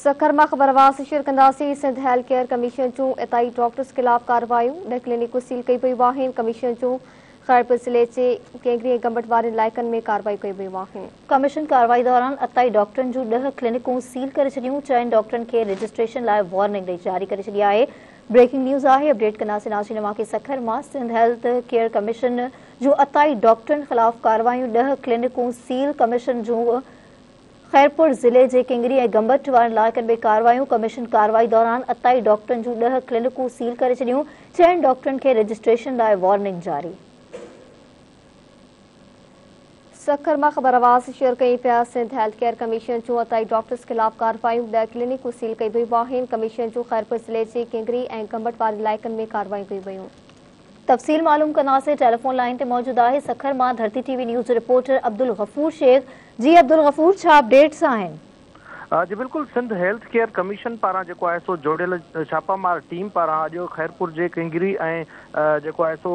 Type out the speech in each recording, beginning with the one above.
सखर मां ख़बर आवाज़ शेयर कंदासीं। सिंध हेल्थ केयर कमीशन जूं अताई डॉक्टर्स ख़िलाफ़ कार्रवायूं, 10 क्लिनिकूं सील कई वियूं आहिनि। कमीशन जूं ख़ैरपुर ज़िले जे केंगरी ऐं गंबट वारनि इलाइक़नि में कार्रवाई कई वियूं आहिनि। कमीशन कार्रवाई दौरान अताई डॉक्टरनि जूं 10 क्लिनिकूं सील करे छॾियूं। 4 डॉक्टरनि खे रजिस्ट्रेशन लाइ वार्निंग ॾेई जारी करे छॾी आहे। ब्रेकिंग न्यूज़ आहे, अपडेट कंदासीं नाज़रीन अव्हां सखर मां। सिंध हेल्थ केयर कमीशन जूं अताई डॉक्टरनि ख़िलाफ़ कार्रवायूं, 10 क्लिनिकूं सील। कमीशन जूं ख़ैरपुर ज़िले जे किंगरी ऐं गंबट वारनि इलाइक़नि में कार्रवायूं। कमीशन कार्रवाई दौरान अताई डॉक्टरनि जूं 10 क्लिनिकूं सील करे छॾियूं। 4 डॉक्टरनि खे रजिस्ट्रेशन लाइ वार्निंग जारी। सखर मां ख़बर आवाज़ शेयर कई पिया। सिंध हेल्थ केयर कमीशन जूं अताई डॉक्टर्स ख़िलाफ़ कार्रवायूं, 10 क्लिनिकूं सील कई वियूं आहिनि। कमीशन जूं ख़ैरपुर ज़िले जे किंगरी ऐं गंबट वारनि इलाइक़नि में कार्रवायूं कई वियूं। तफ़सील मालूम कंदासीं। टेलीफोन लाइन ते मौजूद आहे सखर मां Dharti TV news reporter Abdul Ghafoor Shaikh. जी अब्दुल गफ़ूर, छा अपडेट्स आहिनि? जी बिल्कुलु, सिंध हेल्थ केयर कमीशन पारां जेको आहे सो जोड़ियल छापामार टीम पारां अॼु ख़ैरपुर जे किंगरी ऐं जेको आहे सो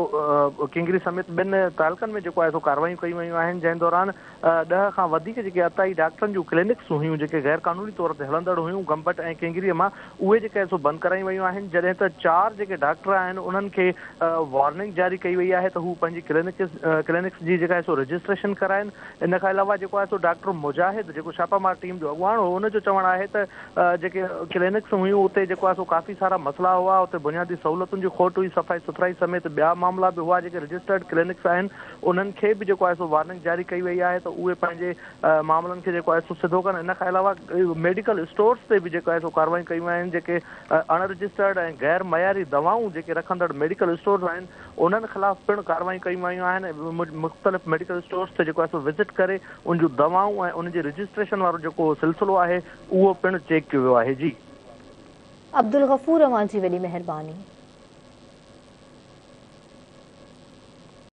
किंगरी समेत ॿिनि तालुकनि में जेको आहे सो कार्रवायूं कई वयूं आहिनि, जंहिं दौरान 10 खां वधीक जेके अताई डॉक्टरनि जूं क्लिनिक्स हुयूं जेके ग़ैर कानूनी तौर ते हलंदड़ हुयूं गंबट ऐं किंगरीअ मां, उहे जेके आहे सो बंदि कराई वयूं आहिनि। जॾहिं त 4 जेके डॉक्टर आहिनि उन्हनि खे वार्निंग जारी कई वई आहे त हू पंहिंजी क्लिनिक्स जी जेका आहे सो रजिस्ट्रेशन कराइनि। इन खां अलावा जेको आहे सो डॉक्टर मुजाहिद जेको छापामार टीम जो अॻुवान हो, उन जो चवणु आहे त जेके क्लिनिक्स हुयूं उते जेको आहे सो काफ़ी सारा मसइला हुआ, उते बुनियादी सहूलियतुनि जी खोट हुई, सफ़ाई सुथराई समेत ॿिया मामला बि हुआ। जेके रजिस्टर्ड क्लिनिक्स आहिनि उन्हनि खे बि जेको आहे सो वार्निंग जारी कई वई आहे त उहे पंहिंजे मामलनि खे जेको आहे सो सिधो कनि। इन खां अलावा मेडिकल स्टोर्स ते बि जेको आहे सो कार्रवाई कयूं आहिनि, जेके अण रजिस्टर्ड ऐं ग़ैर मयारी दवाऊं जेके रखंदड़ मेडिकल स्टोर्स आहिनि उन्हनि ख़िलाफ़ पिणु कार्रवाई कई वयूं आहिनि। मुख़्तलिफ़ मेडिकल स्टोर्स ते जेको आहे सो विज़िट करे उन जूं दवाऊं ऐं उन जे रजिस्ट्रेशन वारो जेको सिलसिलो आहे उहो पिणु चेक कयो वियो आहे। जी अब्दुल गफ़ूर, अव्हां जी वॾी महिरबानी।